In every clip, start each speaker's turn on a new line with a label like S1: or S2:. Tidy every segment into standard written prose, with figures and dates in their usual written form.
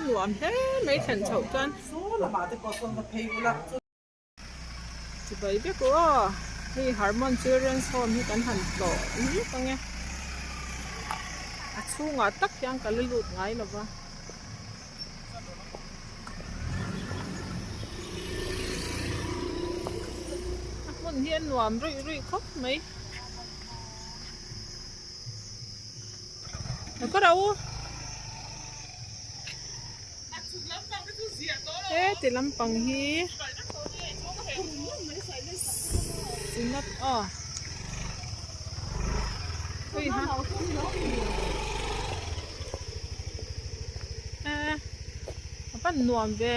S1: Nuam hle mai thlen chhoh chuan. Chibai vek u aw hei Harmon Children's Home hi kan han tlawh mek ang e a chhungah tak hian ka la lut ngai lo va. A hmun hi a nuam ruih ruih khawp mai. Heti lampang hi synod aw hei ha eh a van nuam ve.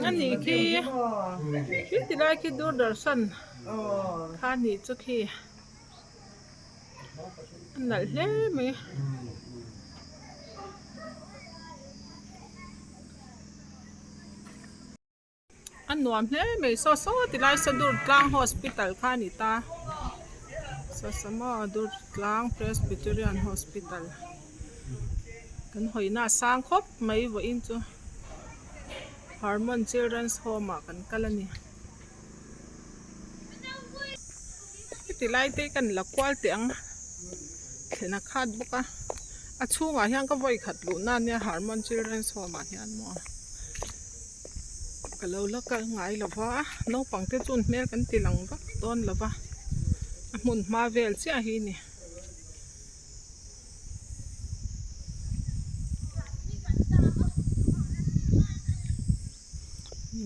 S1: A nih khi khi ti lai khi Doordarshan kha nih chu khi a nalh hle mai. A nuam hle mai saw saw ti lai saw Durtlang hospital kha a ni ta saw saw maw Durtlang Presbyterian hospital kan hawina a sang khawp mai vawiin chu Harmon children's home ah kan kal a ni heti lai te hi kan la kual teh ang thlen a khat bawk a a chhungah hian ka vawi khat luh na ania Harmon children's home ah hian maw. Ka lo la kal ngai lo va, naupang te chuan hmel kan ti lang vak dawn lo va, a hmun hma vel chiah hi a ni.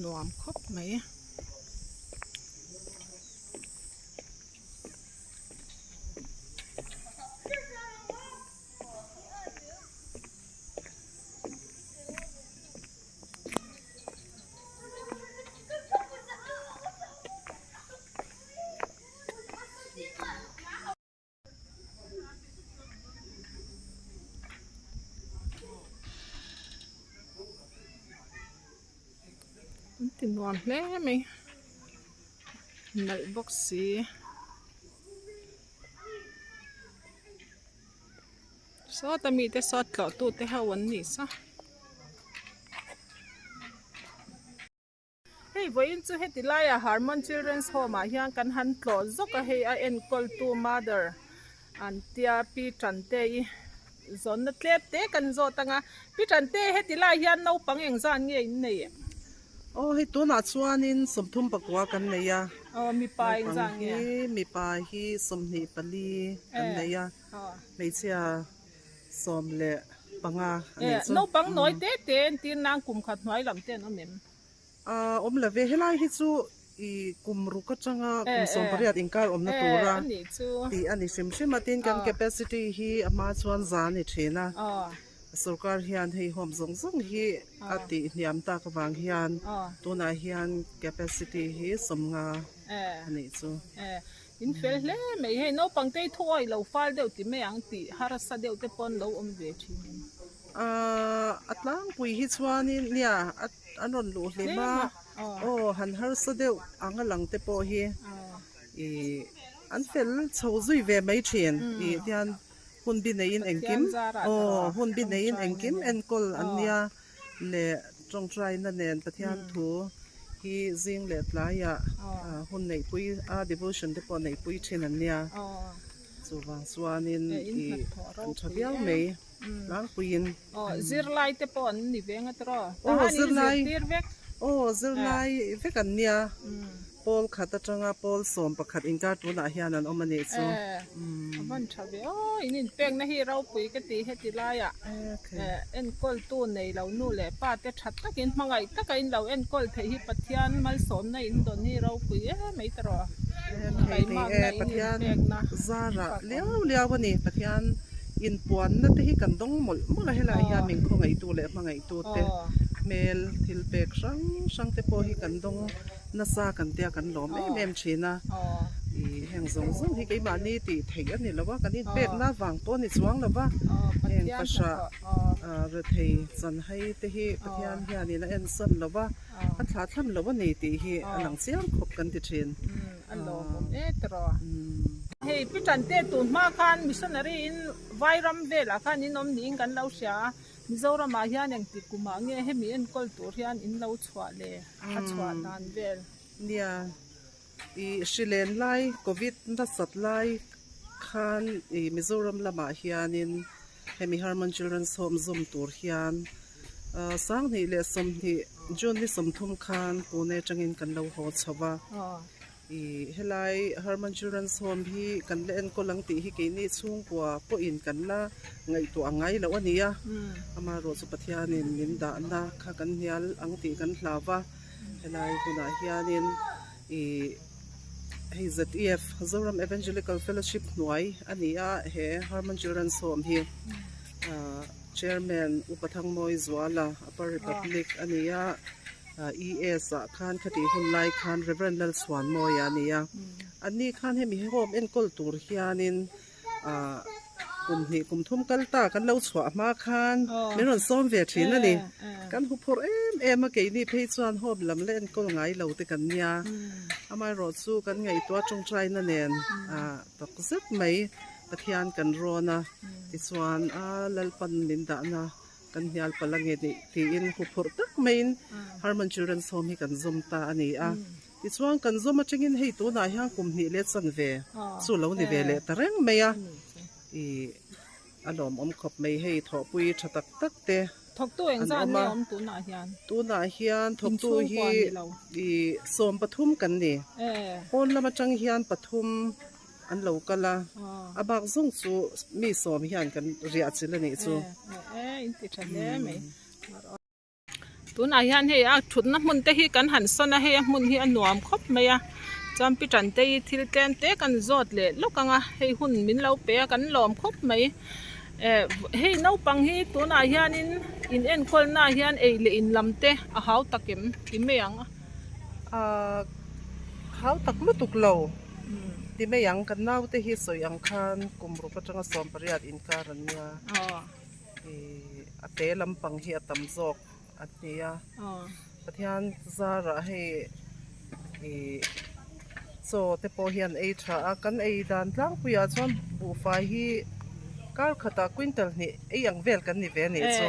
S1: Nuam khawp mai. An ti nuam hle mai nalh bawk si. Sawta mite sawt tlawh tute ho an ni sa. Hei vawiin chu heti laiah Harmon Children's Home ah hian kan han tlawh zawk a, hei a enkawltu mother an tia Pi Tante-i zawnna tlem te kan zawt ang a, Pi Tante heti lai hian naupang engzat nge in nei?
S2: Aw hei tunah chuanin 34 kan nei a.
S1: Aw mipa engzat nge?
S2: Naupang hi mipa hi 24 kan nei a. Hmeichhia 15 a nih chu.
S1: Naupang nawi te te entir nan kum khat hnuai lam te an awm em?
S2: Awm lo ve, helai hi chu i kum ruk atanga kum 18 inkar awmna tura tih a ni hrim hrim a, tin kan capacity hi a hma chuan za a ni thin a, sorkar hian hei home zawng zawng hi a tih hniam tak avang hian tunah hian capacity hi 50 a nih chu.
S1: In fel hle mai hei naupang te hi thu awih lo fal deuh ti mai ang tih harsa deuh te pawh an lo awm ve thin em?
S2: Ahh a tlangpui hi chuanin nia an rawn luh hlim a aw han harsa deuh ang a lang te pawh hi ih an fel chho zui ve mai thin ih tian hun bi neiin engkim aw hun bi neiin engkim enkawl an nia. Leh tawngtaina nen Pathian thu hi zing leh tlaiah hun neihpui a devotion te pawh neihpui thin an nia. Chuvang chuanin ih an tha viau mai tlangpuiin.
S1: Zirlai te pawh an ni ve ngat rawh. Tahan in zirtir vek.
S2: Aw zirlai vek an nia. Pawl khat atanga pawl 11 inkar tunah hian an awm a nih chu.
S1: A van tha ve aw, in inpekna hi ropui ka ti heti laiah enkawltu nei lo nu leh pa te tha takin hmangaih taka in lo enkawl theih hi Pathian malsawmna in dawn hi ropui em mai ta rawh.
S2: Thei ni e, Pathian zarah liau liau a ni, Pathian inpuanna te hi kan dawng mawlh mawlh a, helaiah hian min khawngaihtu leh hmangaihtu te. hmel thil pek hrang hrang te pawh hi kan dawng nasa kan tia kan lawm em em thin a. Ih heng zawng zawng hi keimahni tih theih a ni lo a, kan inpekna vang pawh a ni chuang lo va, heng fahrah rethei chanhai te hi Pathian hianin a ensawn lo va, a thlah thlam lo a ni tih hi a lang chiang khawp kan ti thin.
S1: A lawmawm e tiraw. Hei Pi Tante tun hma khan missionary in Vairam velah khan in awm niin kan lo hria a, Mizoramah hian engtik kumah nge hemi enkawl tur hian in lo chhuah le a chhuah dan vel.
S2: Nia, i hrilen lai Covid nasat lai khan i Mizoram lamah hianin hemi Hermon Children's Home zawm tur hian 20 leh 20 June ni 30 khan Pune atangin kan lo haw chho va. I helai Hermon Children's Home hi kan la enkawl ang tih hi keini chhungkua pawhin kan la ngaihtuah ngai loh a ni a. Amaherawh chu Pathianin min dahna kha kan hnial ang tih kan hlau va. Helai hunah hianin i hei ZEF Zoram Evangelical Fellowship hnuai a ni a, he Hermon Children's Home hi Chairman Upa Thangmawi Zuala Upper Republic a ni a. ES ah khan khatih hun lai khan Rev. Lalchhuanmawia a ni a, anni khan hemi home enkawl tur hianin ah kum hnih kum thum kal ta kan lo chhuah hma khan min rawn sawm ve thin a ni. Kan huphurh em em a, keini phei chuan home lam la enkawl ngai lo te kan nia, amaherawh chu kan ngaihtuah tawngtaina nen ah tak zet mai Pathian kan rawn a, tichuan a Lalpan min dahna Kan hnial palh ange nih tiin huphurh tak maiin Hermon Children's Home hi kan zawm ta a ni a. Tichuan kan zawm atangin hei tunah hian kum hnih leh chanve chu lo ni ve leh ta reng mai a. Ih a lawmawm khawp mai hei thawhpui tha tak tak te an awm a. Tunah hian thawktu hi ih 13 kan ni. Pawn lam atang hian pathum. An lo kal a, a bak zawng chu mi 10 hian kan riah chilh a nih chu.
S1: Tunah hian hei a thutna hmun te hi kan han sawn a, hei a hmun hi a nuam khawp mai a, chuan pi Tante hi thil tlem te kan zawt leh lawk ang a, hei hun min lo pe a kan lawm khawp mai. Eh hei naupang hi tunah hianin in enkawlnaah hian ei leh in lam te a hau tak em ti mai ang a.
S2: Ahh hau tak lutuk lo ti mai ang kan naute hi sawi ang khan kum ruk atanga 18 inkar an nia ih a te lampang hi a tam zawk an ni a Pathian zarah hei ih chaw te pawh hian ei tha a kan ei dan tlangpuiah chuan buhfai hi kar khatah quintal hnih ei ang vel kan ni ve a nih chu.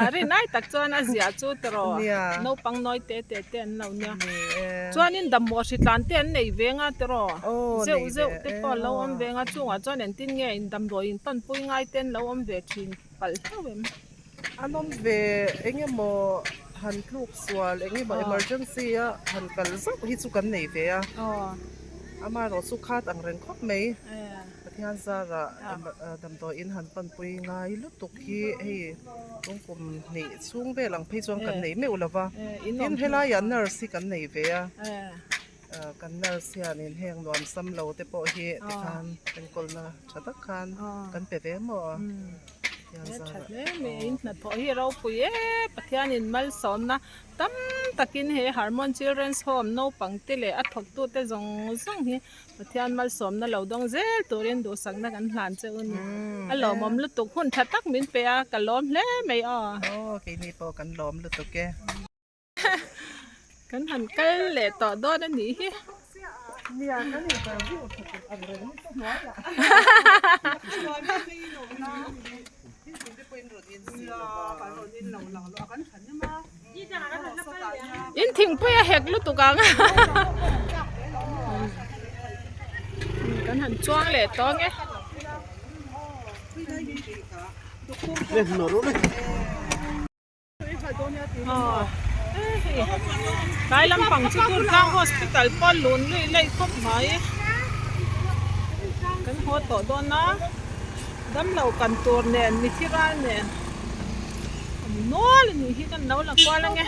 S1: A rinai tak chuan a ziah chu tiraw naupang nawi te te te an lo nia chuanin dammaw hritlan te an nei ve nga tiraw zeuh zeuh te pawh an lo awm ve nga chungah chuan engtin nge in damdawi in panpui ngai te an lo awm ve thin palh hlauh em.
S2: An awm ve engemaw han tluk sual engemaw emergency a han kal zauh hi chu kan nei ve a amaherawh chu khat ang reng khawp mai. Pathian zarah damdawi in han panpui ngai lutuk hi hei tung kum hnih chhung vel ang phei chuan kan nei meuh lo va, tin helaiah nurse hi kan nei ve a, kan nurse hianin heng nuam sam lo te pawh hi tikhan enkawlna tha tak khan kan pe ve maw a.
S1: Pathian zarah. In hnathawh hi ropui e, Pathianin malsawmna tam takin he Hermon Children's Home naupang te leh a thawktute zawng zawng hi Pathian malsawmna lo dawng zel turin duhsakna kan hlan che u ni. A lawmawm lutuk hun tha tak min pe a, ka lawm hle mai aw.
S2: Aw, keini pawh kan lawm lutuk e.
S1: Kan han kal leh tawh dawn a nih hi.
S2: Nia, kan interview tha tuk ang reng ni chu hnuaiah.
S1: In thingpui a hek lutuk ang kan han chuang leh tawh ang e. Tlai lampang chu Durtlang Hospital pawh lun luih laih khawp mai. Kan haw tawh dawn a. Damlo kan tur nen mithi ral nen a ni nual a nih hi kan lo la kual ange.